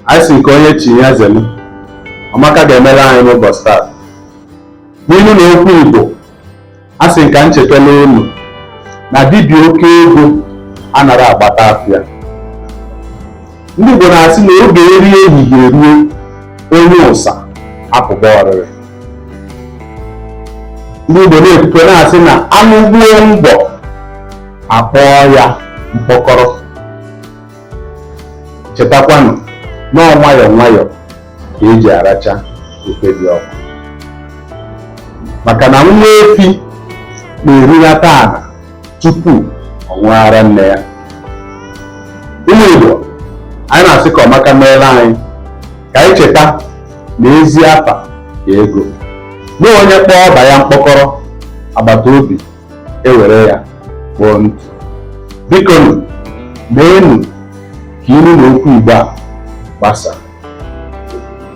Anyị sị nke onye chi ya zelu. Ọmaka ga-emere anyị n'ụbọchị taa. N'ilu na okwu Igbo, a sị ka m chetala unu na dibịa oke ego anara agbata afịa. Ndị Igbo na-asị na oge eri ehihie ruo, onye ụsa apụba ọrịrị. Ndị Igbo na-ekwukwe na-asị na anụ gbuo mgbọ, akpọọ ya mkpọkọrọ. Chetakwanụ na ọ nwayọọ nwayọọ ka eji aracha ofe dị ọkụ, maka na nwa efi na-erunata ala tupu ọ ṅụọ ara nne ya. Ụmụ Igbo, anyị na-asị ka ọmaka meela anyị, ka anyị cheta na ezi afa ka ego, na onye kpọọ ọba ya mkpọkọrọ, agbata obi ewere ya kpọọ ntụ. Bikonu, meenụ ka ilu na okwu Igbo a gbasaa.